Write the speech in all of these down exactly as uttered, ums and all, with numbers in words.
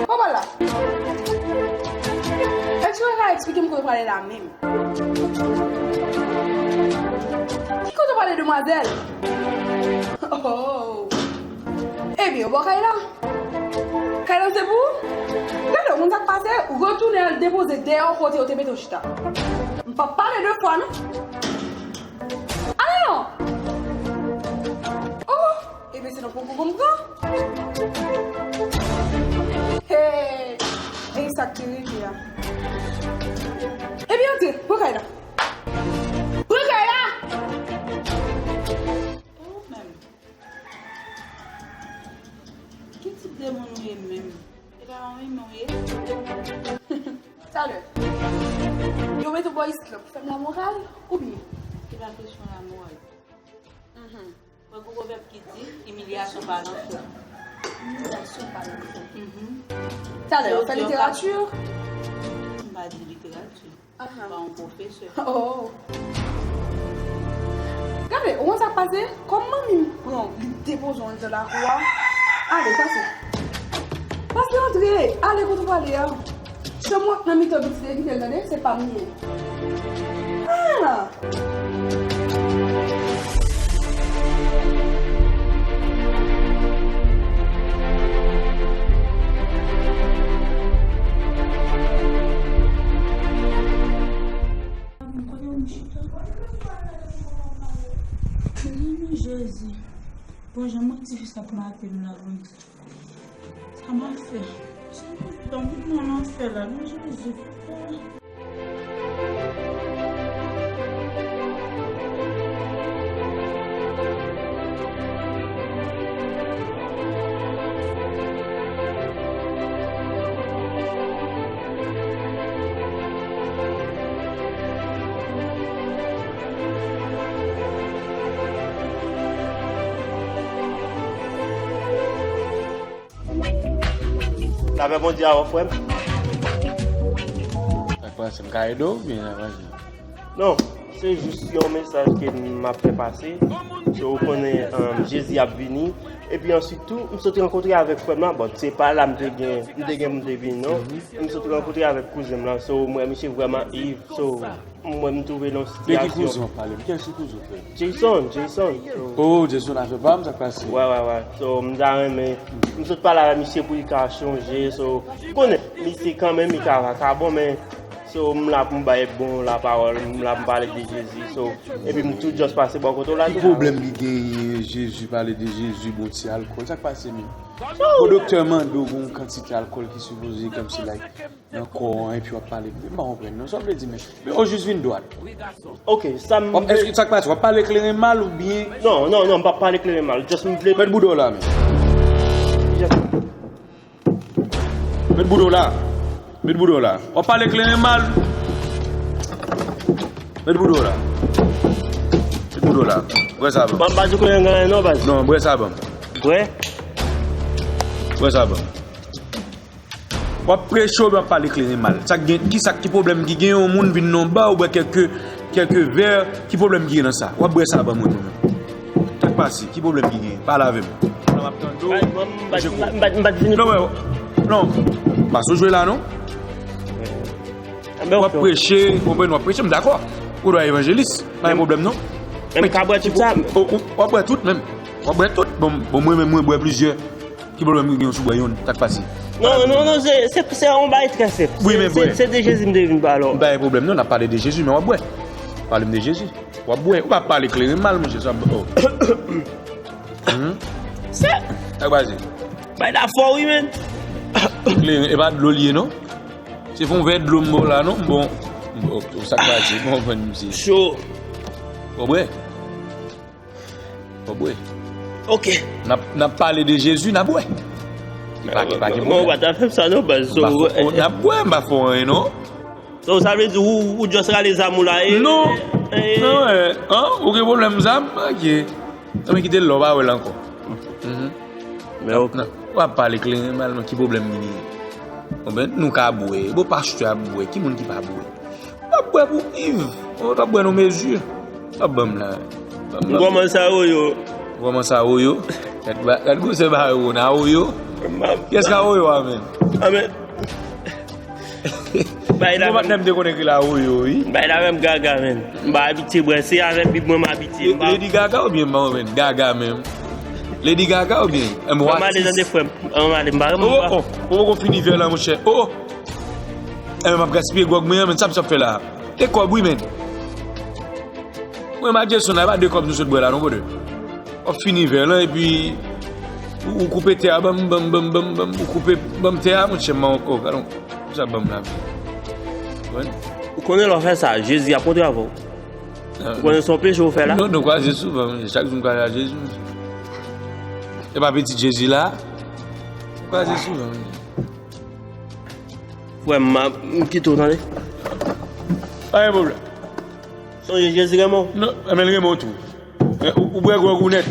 Papa la. Èske w ka eksplike m kote w prale la menm? Ki kote w prale, demwazèl? Oh. Ebyen, ou bò kay la? Kay la se pou ou? Gade, ou konn sa k pase? Ou retounen al depoze dèyè yon kote yo te mete w chita. M p ap pale de fwa, non. Ale non! Oh! Ebyen, se nan poko konprann. Hey! E sa k te rive a. Ebyen, antre, pran kay la. Pran kay la! Ou menm. Ki tip de moun ou ye menm? E pa yon imen ou ye? Talè. Yo mete w bò isit la pou fè m lamoral, oubyen? Se pa kesyon lamoral. Mhm. Mwen gon pwovèb ki di, imilyasyon pa nan fon. Imilyasyon pa nan fon. Mhm. Talè, w ap fè literati? M pa di literati. Aha. M pa yon pwofesè. Oh. Gade, ou konn sa k pase? Kòm manmi m pran w, li depoze w anndan lakou a. Ale, pase. Pase antre, ale kote w prale a. Chanm w ap nan mitan pitit yo kite l, tande, se pa m li ye. Ah! Jezi. Bon, jan mwen ti fi sa pou maten m la, Bondye. Sa m ap fè? Sa m ap fè? Mwen nan lanfè la, non, Jezi. Lapè Bondye avè w, frè m. Sa k pase, m ka ede w oubyen sa pase? Non, se jis yon mesaj ke m ap fè pase. So, ou konnen, um, Jezi ap vini. Epi answit tou, m sot rankontre avèk frè m la. Bon, se pa la m te gen, m te gen pou m te vin, non. M sot rankontre avèk kouzen m lan. So, m wè misye vrèman iv. So, m wè m twouve nan yon sitiyasyon. De ki kouzen w ap pale? Kiyès ki kouzen w, frè? Jason, Jason. So, oh, Jason, afè pa m, sa k pase? Wè, wè, wè. So, m ta renmen, m sot pale avèk misye pou li ka chonje. So, ou konnen, misye kanmenm, li ka vakabon, men, so, m la pou m bay bon lapawòl, m la pou m pale de Jezi. So, epi m tou just pase bò kote w la. Ki pwoblèm ki genyen, Jezi, pale de Jezi, bon ti alkòl? Sa k pase menm? Bon, doktè mande w gon kantite alkòl ki sipoze kòmsi, like, nan kò an, epi w ap pale. M pa konprann, non. Sa w vle di, men, men w jis vin dwat. Ok, sa m... W ap, èske sa k pase? W ap pale kleren mal oubyen? Non, non, non, m p ap pale kleren mal. Just m vle... Mèt bouda w la, men. Just... Mèt bouda w la. Mèt bouda w la. W ap pale kleren mal. Mèt bouda w la. Mèt bouda w la. Bwè sa ban m. Ban m pa di kleren gen anyen non, baz. Non, bwè sa ban m. Bwè? Bwè sa ban m. W ap preche oubyen w ap pale kleren mal? Sa k gen, ki sa, ki pwoblèm ki gen yon moun vin nan yon ba, ou bwè kèlke, kèlke vè, ki pwoblèm ki gen nan sa? W ap bwè sa ban mwen, mwen menm. Sa k pase? Ki pwoblèm ki gen? Pale avè m. Pandan m ap tande w, manje kou. Non, mwen, non. Pase w jwe la, non. W ap preche, konprann, w ap preche, m dakò. Ou dwa evanjelis, pa gen pwoblèm, non. Men m ka bwè tout sa? W ap bwè tout, menm. W ap bwè tout. Bon, bon, mwen menm, mwen bwè plizyè. Ki pwoblèm ki gen sou bwè youn? Sa k pase? Non, non, non, se, se, se yon bagay trè senp. Wi, men bwè. Se, se de Jezi m te vin pale w. M pa gen pwoblèm, non, n ap pale de Jezi, men w ap bwè. Pale m de Jezi. W ap bwè. Ou pa pale kleren mal, monchè, sa, oh. Hmm? Se... Sa k pase? Bay la fò, wi, men. Kleren, e pa dlo l ye, non? Se fon vè dlo m ba w la, non? Bon, bon, sa k pase? Bon, bon, misye. Cho. W ap bwè. Fò bwè. Ok. N ap, n ap pale de Jezi, n ap bwè. Ki pa, ki pa gen pwoblèm. Ou pa ta fè m sa non, baz. N ap bwè, m pa fè w anyen non. So, sa vle di ou, ou just rale zam ou la, e? Non. Non, e, an, ou gen pwoblèm zam? Ok. Nan men kite l la, ou pa wè l ankò. Mhm. Men ok. W ap pale kleren mal, non, ki pwoblèm li genyen? Bon, ben, nou ka bwè. Bon, pastè ap bwè. Ki moun ki pa bwè? W ap bwè pou iv. W ap bwè nan mezi. W ap ban m la. Ban m la. M kòmanse a oyo. W kòmanse a oyo. Gad ba, gad gwosè ba yo, na oyo. Kiyès k Awoyo a, menm? Amèn. Bay la menm. Patnè m te konnen ki l Awoyo, wi. Bay la menm gaga, menm. M pa abitye bwè, se avèk Bib mwen m abitye. Lady Gaga oubyen mwen menm? Gaga menm. Lady Gaga oubyen M W A T? Mwen ale tande frè m. Mwen ale, m pa renmen. Oh, oh, oh, oh, fini vè la, monchè. Oh, oh. Enben, m ap gaspiye gwòg mwen an, men sa m sot fè la. E kòb, wi, men. Mwen, m a Jason la, e pa de kòb nou sot bwè la, non, brother. W ap fini vè lan, epi ou, ou koupe tè a, banm, banm, banm, banm, banm, ou koupe, banm tè a, monchè, m ba w ankò, gadon, sa banm la. Konprann? Ou konnen lè w fè sa, Jezi ap kontre avè w. Ou konnen se yon peche w fè la? Non, nou kwaze souvan, monchè, chak jou m kwaze ak Jezi, monchè. E pa pitit Jezi la? Nou kwaze souvan, monchè. Frè m, m kite w, tande. Pa gen pwoblèm. Sonje Jezi renmen w. Non, men l renmen w tou. Men ou, ou bwè gwòg ou nèt.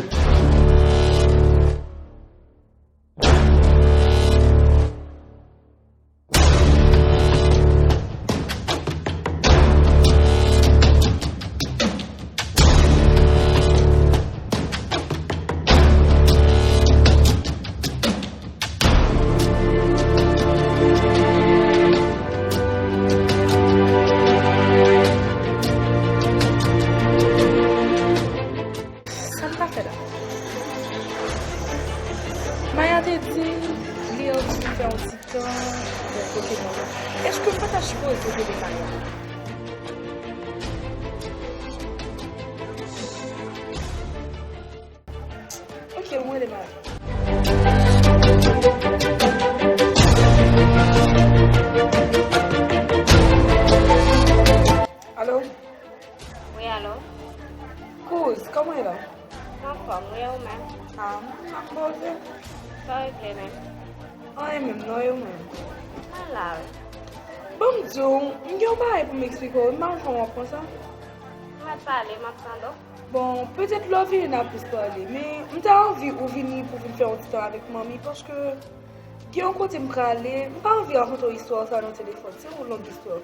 Sa m ta fè la? Maya te di li anvi fè yon ti tan bò kote mwen la. Èske m pa ta sipoze rele Maya? Ok, mwen rele Maya. Alo? Wi, alo? Kouz, kòman w ye la? M anfòm, wi, e ou menm? Ah, m ap poze. Sa w regle menm? Anyen menm, non, e ou menm? Mwen la, wi. Bon, m di w, m gen yon bagay pou m eksplike w, m pa konn kòman w ap pran sa. Ou mèt pale, m ap tande w. Bon, petèt lè w vini n a plis pale, men m ta anvi ou vini pou vin fè yon ti tan avèk manmi, paske gen yon kote m prale, m pa anvi rakonte w istwa sa nan telefòn, se yon long istwa.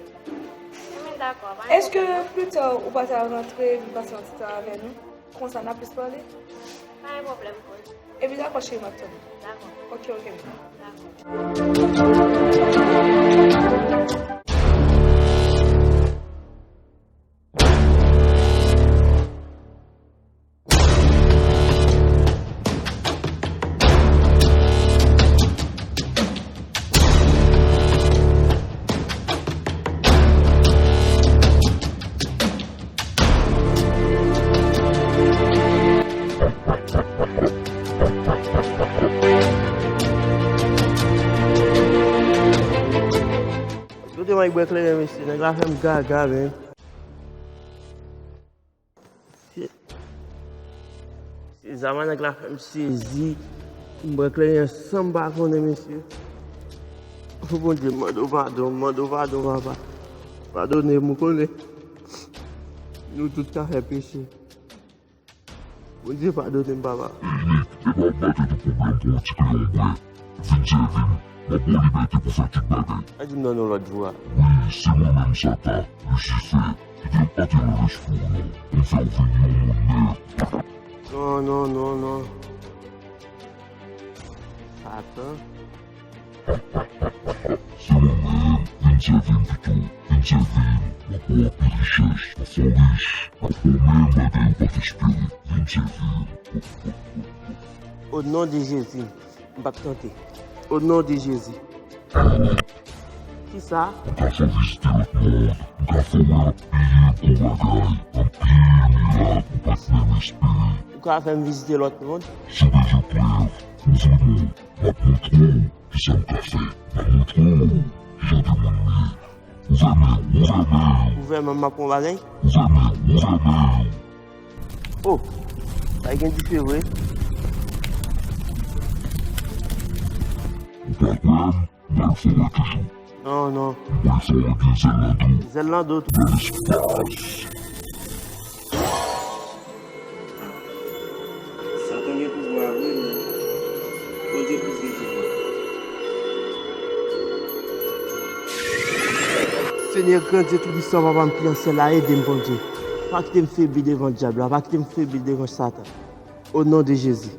Ebyen, dakò, pa gen pwoblèm. Èske pita ou pa ta rantre, vin pase yon ti tan avè nou? Konsa n a plis pale? Pa gen pwoblèm, Kouz. Ebyen, dakò, cheri, m ap tann ou. Dakò. Ok, ok, baby. Dakò. Kote Mike bwè kleren, mesye? Nèg la fè m gaga, men. Se, se zama nèg la fè m sezi. M bwè kleren san m pa konnen, mesye. O Bondye, m mande w padon, m mande w padon, papa. Padone m, ou konnen. Nou tout ka fè peche. Bondye padone m, papa. Ey, Nick, epa w ap ba tèt ou pwoblèm pou yon ti kleren w bwè. Vin sèvi m. M ap ba w libète pou fè tout bagay. Pa di m non, non, lòt jou a. Wi, se mwen menm Satan, Lisifè. Kite m antre nan lespri w non. M fè w vin yon moun nèf. Non, non, non, non. Satan. Se mwen menm, vin sèvi m pito. Vin sèvi m, m ap ba w anpil richès, m ap fè w rich, m ap ba w menm bagay ou pa t espere. Vin sèvi m. O non de Jezi, m p ap tante. O non de Jezi. Kisa? M ka fè w vizite lòt mond, m ka fè w wè anpil gwo bagay, anpil mirak ou pa t menm espere. Ou ka fè m vizite lòt mond? Si w bezwen prèv, ouvri men w, m ap montre w. Kisa m ka fè? M ap montre w kijan de moun m ye. Ouvè men w, ouvè men w. Ouvè men w, m ap pran bagay. Ouvè men w, ouvè men w. Oh, sa gen dife vre. Ou pa kwè m? M pral fè w wè toujou. Non, non. M pral fè w wè gen zèl nan do. Zèl nan do tou. Nan lespas. Satan gen pouvwa vre, men Bondye plis gen pouvwa. Senyè, Grandye Toupisan, Papa m ki nan syèl la, ede m, Bondye. Pa kite m febli devan dyab la, pa kite m febli devan Satan. O non de Jezi.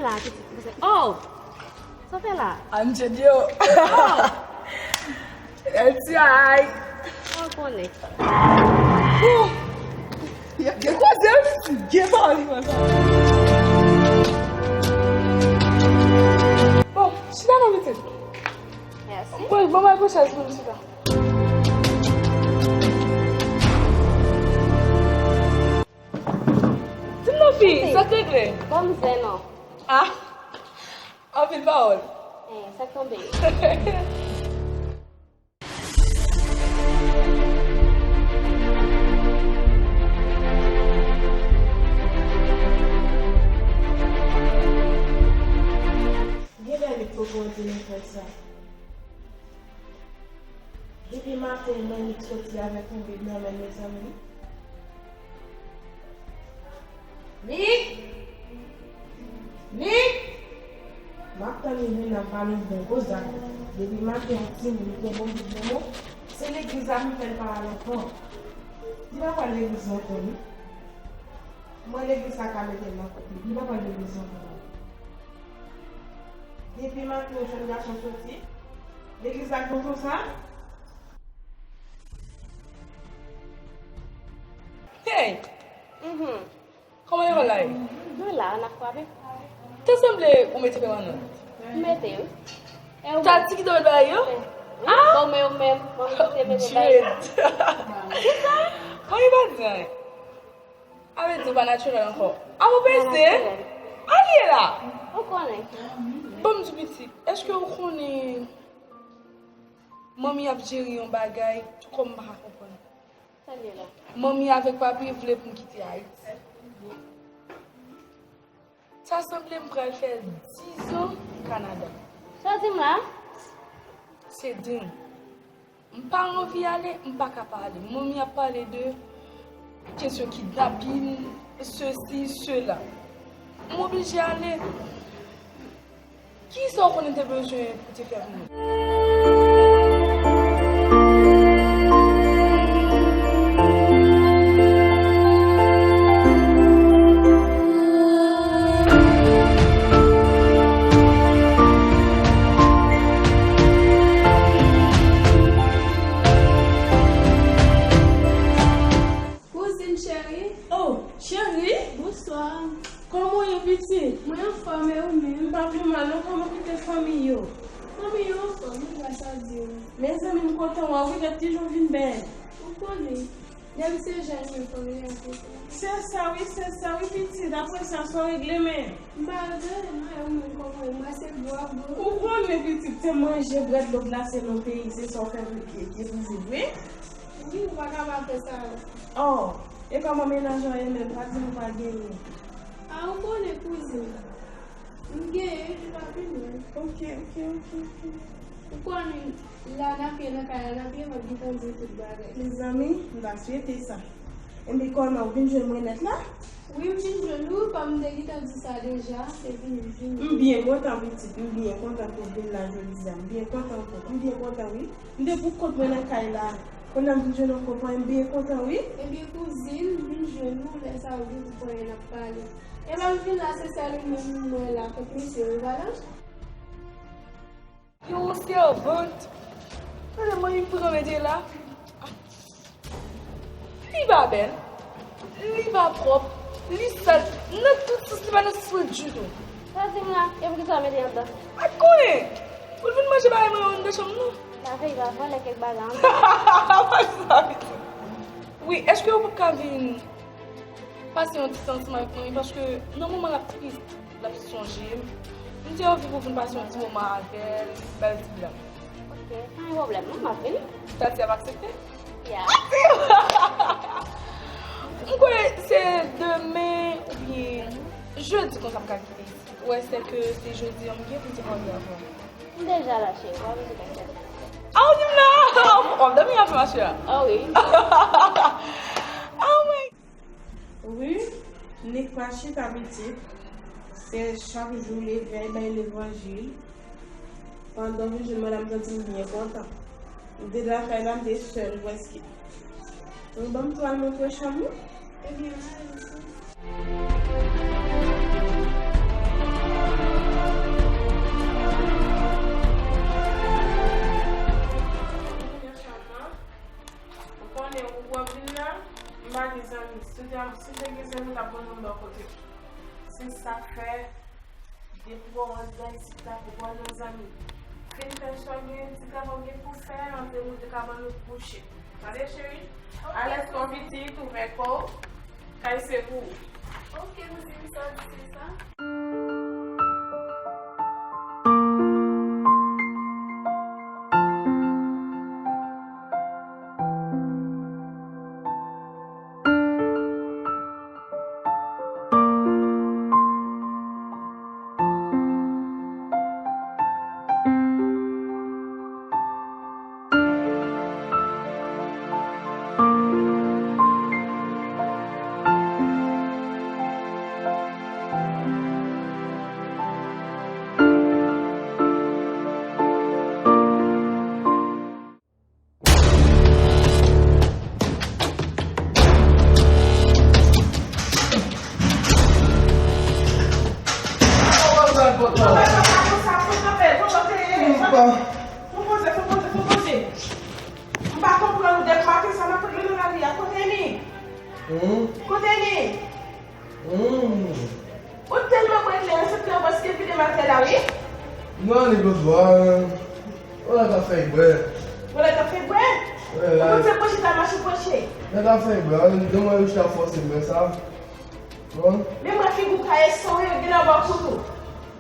La, pitit, oh! Sa w fè la? I'm J D O. Oh! L T I. Ou konnen. Gen koze, gen pale konsa. Bon, chita non, pitit. Mèsi. Bon, bon, mwen pran chèz pou m chita. Di m non, fi, sa k regle? Ban m zen non. Ah, anpil pawòl. Eh, sa k tonbe? Gen lè li poko di nou fè sa. Depi maten, mwen Nik soti avèk yon bib nan men l, mezanmi. Nik! Nik! M ap tann li vin nan pale yon bon koz ak ou. Depi maten, yon timoun ki gen bon bib nan men w, se legliz la pou fè l pa al ankò. Li pa pral legliz la ankò, wi. Mwen, legliz la ka mete l nan kòk li. Li pa pral legliz la ankò, non. Depi maten, yon jèn gason soti, legliz la bon konsa? Hey! Mhm. Kòman yo la ye? Nou la, n ap frape. Te sanble ou mete pèmanan. M mete, wi. E ou menm? Tati ki te mete bagay yo? Wi, ah! Bon, men ou menm, bon, men ou te mete bagay yo. Kisa? Bon, li pa di anyen. A vle di ou pa natirèl ankò. A ou peze? Pa natirèl. Al ye la. Ou konnen. Ban m di pitit, èske ou konnen manmi ap jere yon bagay tou kòm m pa ka konprann? Sa l ye la? Manmi avèk papi vle pou m kite Ayiti. Sa sanble m pral fè dizan Kanada. Sa w di m la? Se din. M pa anvi ale, m pa ka pa ale. Manmi ap pale de kesyon kidnapin, sesi, sela. M oblije ale. Kisa w konnen te bezwen pou te fè pou mwen? Kouzin cheri. Oh, cheri. Bonswa. Kòman w ye, pitit? Mwen anfòm, e ou menm? M pa pi mal non, kòman kote fanmi yo? Fanmi yo anfòm wi, gras a Dye. Mezanmi, m kontan wè w wi, gad kijan w vin bèl. Ou konnen, depi se jèn mwen fanmi an se sa. Se sa wi, se sa wi, pitit. Apre sa, sa w regle men? M pa regle, mwen, ou menm kòman w ye? M wè se gwo ap gwo. Ou konnen, pitit, se manje brèd lòt la, se nan peyi, se sa w fè vle ki, ki pou viv wi. Wi, ou pa ka pa fè sa. Oh, e kòman mennaj ou ye menm? Pa di m ou pa genyen. A, ou konnen kouzin. M genyen, li pa pi mal. Ok, ok, ok, ok. Ou konnen, la n ap ye nan kay la, n ap ye, m ap gentan di w tout bagay. Mezanmi, m ta swete sa. Enben, kòman, ou vin jwenn mwen nèt la? Wi, m vin jwenn ou, kòm m te gentan di sa deja, epi m vin. M byen kontan, pitit, m byen kontan ke w vin la jodi a. M byen kontan, m byen kontan, wi. M te pou kont mwen nan kay la. Kounye a m vin jwenn yon konprann, m byen kontan wi. Ebyen kouzin, m vin jwenn ou, lè sa ou vin pou konyen n ap pale. Epa m vin la, se sèl ou menm mwen la kont mesye yo, pa la? Yon sèvant. Tande mwen, yon pran mete la. Li pa bèl, li pa pwòp, li sal, nan tout sans li pa nan sans mwen ditou. Sa w di m la, e poukisa w mete anndan? Pa t konnen! Pou l vin manje bagay mwen anndan chanm nan. Lave l, va vòlè kèk bagay anndan. Pa di sa, pitit. Wi, èske ou p ap ka vin pase yon ti tan ansanm avèk mwen, paske nan moman l ap tris, l ap sonje m. M te anvi pou vin pase yon ti moman avè l, ba l ti blag. Ok, pa gen pwoblèm non, m ap vini. Tati ap aksepte? Ya. M kwè se demen oubyen jedi konsa m ka kite isi. Ou wè, sèke se jodi a m gen pou m te pale avè w. M deja la, cheri, w ap vin kay tèt. A, ou di m nan? W ap dòmi avè m aswè a? A wi. Oh my. Wi, Nik pa chita pitit. Se chak jou leve, bay levanjil. Pandan w vin jwenn mwen la, m santi m byen kontan. M te lakay la, m te sèl prèske. Bon, ban m tou al montre w chanm ou. Ebyen, al. Se sa k fè, depi w wè w ret bay ti travay, w wè nan zanmi. Fin fè sa w gen, ti travay w gen pou fè, antre moute kabann ou kouche. Tande, cheri? Ok. Alèz, konviti, twouve kò w, kay se pou ou. Ok, kouzin, sa w di se sa? Fon poze, fon poze, fon poze. M pa konprann ou, depi maten sa n ap regle nan lari a. Kote li? Hmm? Kote li? Hmm. Ou tèlman bwè kleren, se kleren paske vide matè la, wi. Non, li bezwen. Ou la ta fè bwè. Ou la ta fè bwè? Wi, wi. Ou konn se pwoche ta mache pwoche. La ta fè bwè. An, demen ou ta fòse m fè sa. Bon. Men mwen figi w kaye san w yo gen nan bò kou tou.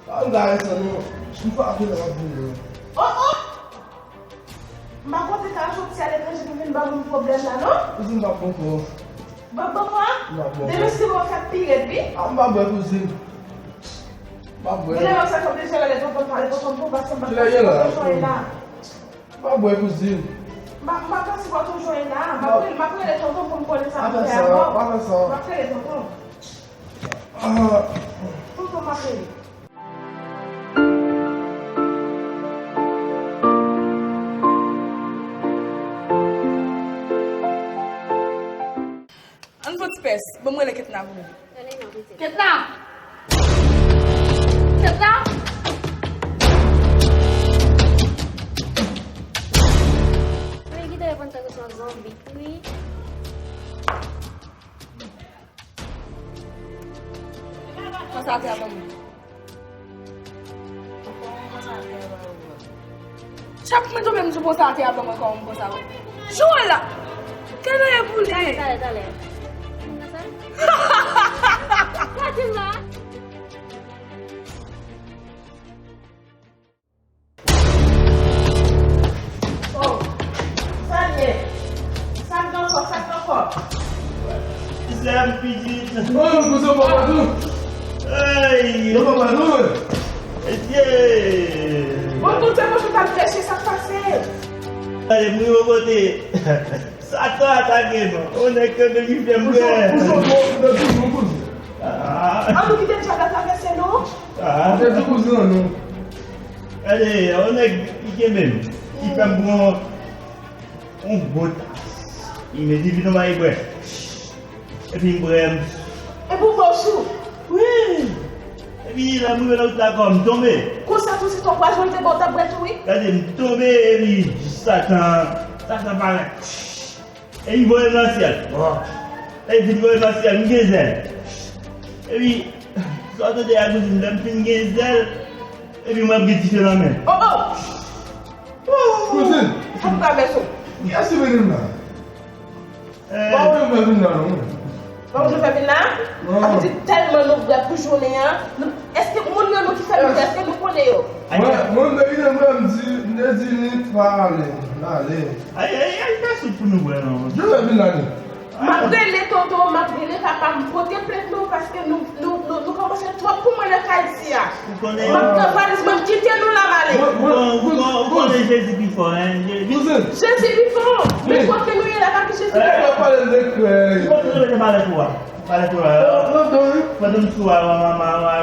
Pa m kaye san non. M pa vle w ap vini non. Oh, oh! M pa konte ta soti aletranje pou vin ban moun pwoblèm la, non? Kouzin, m p ap bon pou ou. M p ap bon pou ou? M p ap bon pou ou. Demen si w fè pi rèd, wi. A, m p ap bwè, kouzin. M p ap bwè. Demen sa fè plezi, lè tonton pale, tonton pou pase, m p ap pase, tonton jwenn la. M p ap bwè, kouzin. M p ap, m p ap pase, tonton jwenn la. M ap rele, m ap rele tonton pou m konnen sa pou fè avè w. Pa fè sa, pa fè sa. M ap rele tonton. Ah. Tonton, m ap rele. Ann fè ti pès, ban m rele Ketna pou ou. Ketna! Ketna! Mwen ki te reponn tankou se yon zonbi, wi. Pran sa atè a ban mwen. Chak mwen tonbe m di pran sa atè a ban mwen kòman m pran sa. Joel la! Kè nan ye pou li ye? Talè, talè. Sa di m la? Oh, sa l ye? Sa k gen ankò? Sa k gen ankò? Kisa m pitit? Oh, kouzen papa tou. Hey! Yo papa nou. Mesye! Bon, tout se mouche t ap chèche, sa k pase? Gade, m rive kote. Satan atake m. On nèg kanpe ki fè m pè. Ou cho, ou cho, ou cho, ou cho, ou cho. Ah. An nou kite djab la travèse nou. Ah. Ou te di kouzin an nou. Gade, on nèg ki kenbe m. Ki fè m pran yon gwo tas. Li mete vin nan bay bwè. Epi m bwè m. Epi w bwè w sou? Wi. Epi lè m rive nan wout la ankò, m tonbe. Konsa tou se twòp pwazon li te ba w t ap bwè tou wi. Gade m tonbe epi Satan, Satan parèt. Epi voye m nan syèl. Lè li fin voye m nan syèl, m gen zèl. Epi sa w tande a kouzin, lè m fin gen zèl, epi mwen ap gen dife nan men. Oh oh! Kouzin! Sa k travèse w? Kiyès ki vin la? Eh. Pa ou yo fè vin la non. Pa ou yo fè vin la? Non. Sa vle di tèlman nou bwè pou jounen an, nou, èske moun yo nou ki fè nou, èske nou konnen yo? Mwen, mwen m te kite mwen, m di, m te di ni pa ale, n ale. Ay, ay, ay, fè soup pou nou bwè non. Yo fè vin la ni. M ap rele tonton, m ap rele papa, m pote plent nou paske nou, nou, nou, nou kòmanse twòp pou mwen nan kay isi a. Ou konnen. M ap pran valiz mwen, m kite nou la, m ale. Ou kon-, ou kon-, ou konnen Jezi pi fò, en. Jezi pi fò. Men kote nou ye la, pa ki Jezi pi fò. Ou konnen nou mete malèt ou a. Malèt ou a. Pandan m sou a,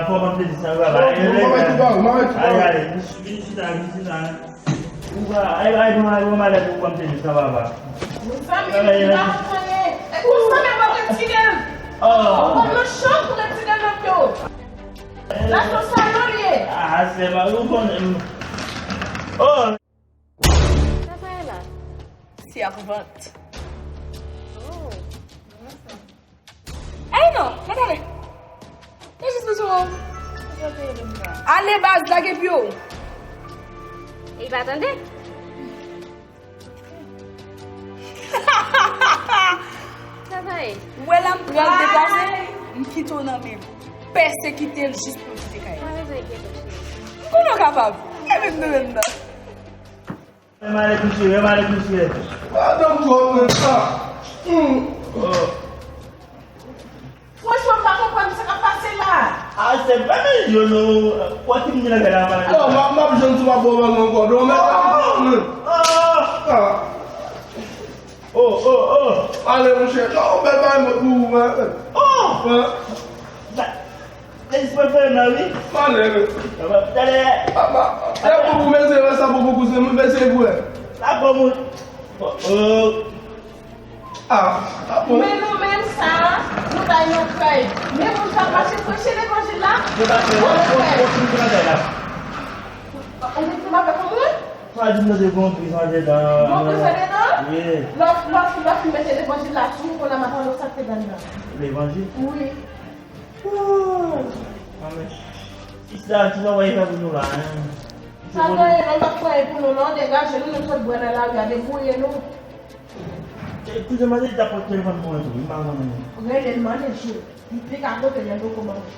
fò m ap te di sa, papa. Ay, ay, vin chita, vin chita. Ou pa, ay, ay, bon, ay, bon, malèt ou, ban m te di sa, papa. Mezanmi, m pa konnen. E konsa, men mwen retire l. Oh. Ou ban mwen chans pou retire l nan pye w. La se yon salon li ye. Ah, se pa ou konnen. Oh. Sa sa ye la? Sèvant. Oh. Ay non, mèt ale. Ale baz, lage pye w. E li pa tande? Sa va ye? Ou wè la m pran deplase, m kite w nan men m. Pèsekite l jis pou l kite kay la. Pa bezwen enkyete w, cheri. M konnen w kapab. E menm nou menm nan. Fè malèt misye, fè malèt misye. Madanm twò pran sa. Hmm. Oh. Franchman, m pa konprann sa k ap pase la. A, se pa milyon non. Ou wè ki moun ki nan kay la, pa. Non, m ap, m ap jwenn sou m ap bon bagay ankò. Non, men sa m pran. Ah. Oh, oh, oh. Ale, monchè. Non, bèl bagay mwen pou ou, men. Oh. Sa, se espre fè m la, wi. Male, wi. Talè. Apa, se pou pou mezye, wè sa pou pou kouzen, mwen mezye pou wè. Sa bon, moun. Oh, oh. Ah, ah bon. Men nou menm sa, nou bay yon fèy. Men moun k ap mache preche levanjil la, nou pa fè yon fèy. Ou vin fè m avèk yon moun? Sa di m nan te gon priz andedan. Gon priz andedan? Wi. Lè w, lè w fin, lè w fin mete levanjil la sou ou, kounye a m ap pale w sa k te anndan. Levanjil? Wi. Ooh. Anmè. Sista, ki travay fè pou nou la, hein? Sa gen yon lòt travay pou nou, non, degaje nou, nou sot bwè nan lari a, debouye nou. E, kouzin mande li ta pot telefòn pou mwen tou, m pa konnen. Rele l, mande l, cheri. Li pika kote l, men poko mande.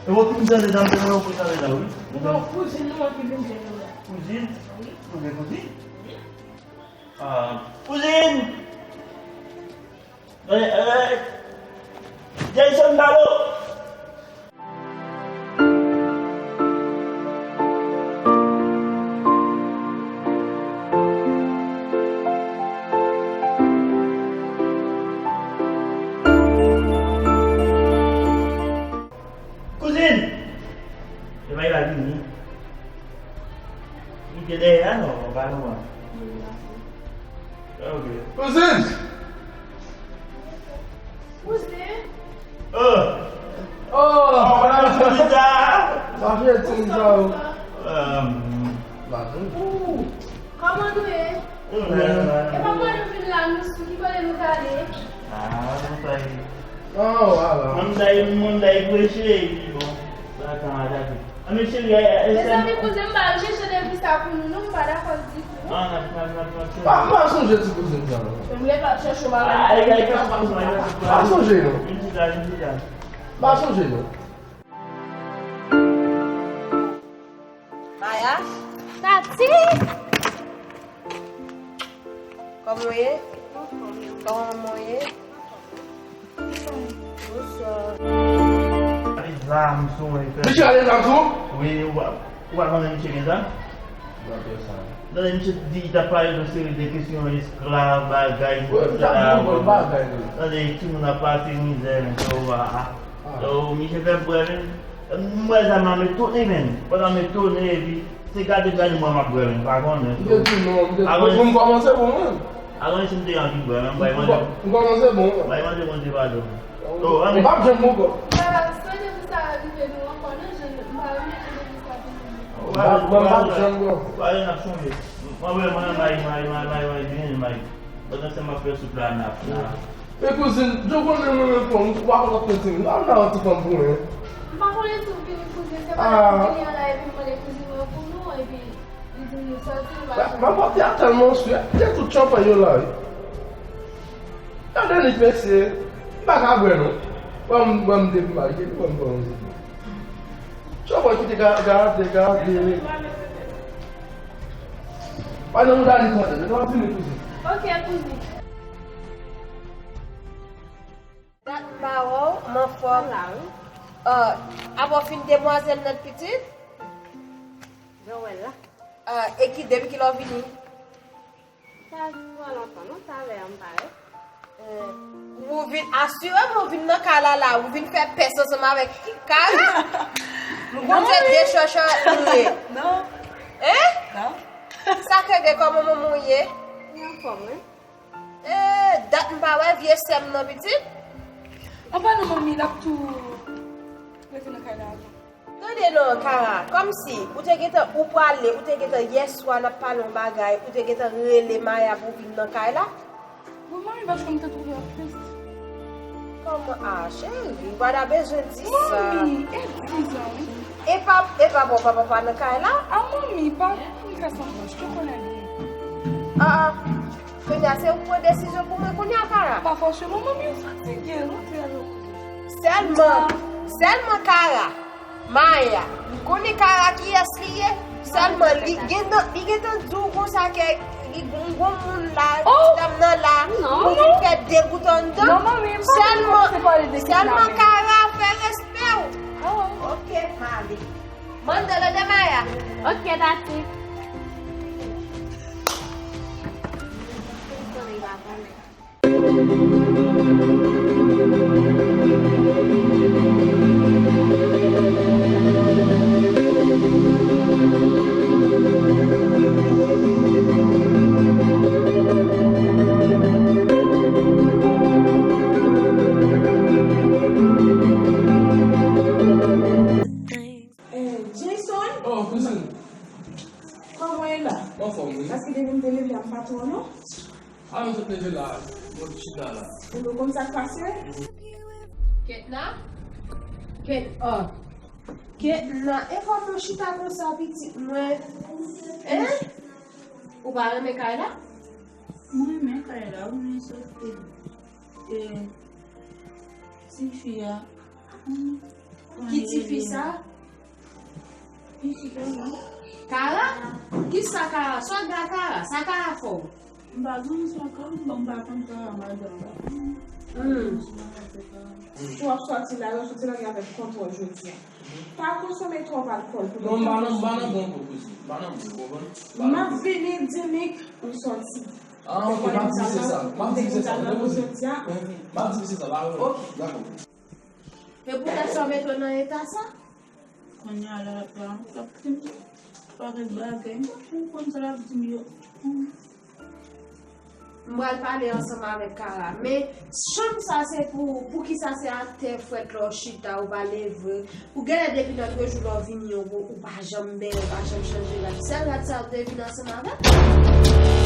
E w ki m tande dan, m te wè w ki tande dan, wi. Non, kouzin nou an ki vin jwenn nou la. Kouzin? Wi. Ou gen kouzin? Wi. Ah, kouzin! Eh, eh, Jason Balo! Kouzin! E pa li pa vini. Li te dèyè a, non, pa nou an. Ok. Kouzin! Kouzin! Oh! Oh! Sa fè ti sa, oh. Ehm. Ooh, kòman nou ye? Nou byen. E pa mwen nou vin la, nou sou ki kote nou prale? Ah, nou sa ye. Oh, ala. Moun sa ye, moun sa ye preche, epi bon, sa ka atake. Ah, men cheri, eh, eh, mezanmi, kouzin m pa al chèche depi sa pou nou, non, m pa dakò ditou. Ah, n ap, n ap, n ap, n ap chèche. Pa, m pa sonje ti kouzin sa, non. M gentan chèche w bagay. Ah, eh, eh, pa sonje, non. Vin chita, vin chita. Pa sonje, non. Maya? Tati! Kòman w ye? Kòman w ye? Bonswa. Gade zam sou mwen, frè. Misye gade zam sou ou? Wi, ou pa, ou pa konnen misye gen zam? Gade sa. Tande misye di, li t ap pale de seri de kesyon esklav, bagay, wi, misye t ap di yon bon bagay, wi. Tande, timoun ap pase mizè, men, so, a, a. Ah. So, misye fè bwè, men. M wè zam nan, m etone, men. Pandan m etone, epi se gade m gade mwen m ap bwè, men. Pa konnen. M te di non, m te di, pou m kòmanse bon, men. Avan isit m te anvi bwè, men m bay manje. M kòmanse bon. Bay manje Bondye padon. Oh, anmè. M p ap janm bon ankò. Mwen pa sonje pou sa rive nou ankò, non, jan m pa janm sonje pou sa vini. Mwen, mwen p ap janm bon. Ou pa janm ap sonje. Mwen, mwen, mwen, bay, bay, bay, bay, bay, byen, bay. Pandan se m ap fè soup la, n ap, n ap. Men kouzin, Djo konnen mwen menm fanm, ou pa konn ap fè timoun. Al nan yon ti fanm pou mwen. M pa konnen si w vini kouzin, se pa lè m vini an la, epi m mande kouzin mwen pou nou, epi li di m li sòti, li pa sòti. M ap fè a tèlman sou, te tout chanpay yo la, wi. Gade li pese, m pa ka bwè non. Ban m, ban m depi marye, ban m, ban m. Chanpay ki te ga-, gade, gade. Pa nan mouda li tande, men nou ap vini kouzin. Ok, kouzin. Dat m pa wè w, m anfòm. La, wi. Ah, apa w fin demwazèl nan pitit? Jan w wè l la. Ah, e ki, depi kilè w vini? Sa twò lontan, non, talè a m parèt. Eh, ou vin asire m, ou vin nan kay la, la, ou vin fè pès ansanm avèk Kay. M konn se de chòchò li ye. Non. Hein? Non. Sa k gen, kòman manman w ye? Li anfòm, wi. Eh, dat m pa wè vye sè m nan pitit. Apa non, manmi, l ap tou rete nan kay la avan. Tande non, Kara, kòmsi ou te gentan, ou prale, ou te gentan yèswa n ap pale yon bagay, ou te gentan rele Maya pou vin nan kay la? Bon, manmi, paske m te twouve w ap trist. Kòman? Ah, cheri, ou pa ta bezwen di sa. Manmi, e di sa, wi. E pa, e pa bon, papa pa nan kay la? Ah, manmi, pa, m fè sanblan, je te connais bien. Ah, ah. Kounye a, se ou k pran desizyon pou mwen kounye a, Kara? Pa fòseman, manmi, ou fatige, non, trè lwen. Sèlman, sèlman Kara. Maya, m konnen Kara kiyès li ye, sèlman li gentan, li gentan di w konsa ke li gon, gon moun la, oh! Dam nan la, non, pou li fè degoutan anndan. Non, manmi, m pa sèlman, sèlman Kara, fè respè w. Oh. Ok, m ale. Mande l de Maya. Ok, tati. Eh, Jason! Oh, kouzin. Kòman w ye la? Anfòm, wi. Paske depi m te leve a, m pa twò, non. A, m sot leve la, mwen chita la. Ou konn sa k pase? Ketna? Ket, oh. Ketna, e kòman w chita konsa, pitit mwen? Hein? Ou pa renmen kay la? Mwen renmen kay la, wi, men sòf ke, e, tifi a, hmm, ki tifi sa? Kara? Kisa Kara? Sa w gen ak Kara? Sa Kara fè w? M pa gen anyen ak Kara, m pa konn Kara, madanm. Hmm. Si w ap sòti la, w ap sòti la avèk kontwòl jodi a. Pa konsome twòp alkòl pou... Non, m pa nan, m pa nan bon kokozi. M pa nan bon, w konprann? M ap vini, di Nick, m sòti. Ah, ok, m ap di misye sa. M ap di misye sa. M ap di misye sa, pa pwoblèm. Ok. Dakò. E poutèt sa w mete w nan eta sa? Kounye a la, l ap, l ap, l ap di m pakèt bagay. M pa konn sa l ap di m yo. M pral pale ansanm avèk Kara. Men, chanm sa se pou, poukisa se atè frèt lè w chita, ou pa leve? Ou genlè depi lòt jou lè w vini, ou, ou pa janm benyen, ou pa janm chanje rad. Sèl rad sa w te vin ansanm avè l?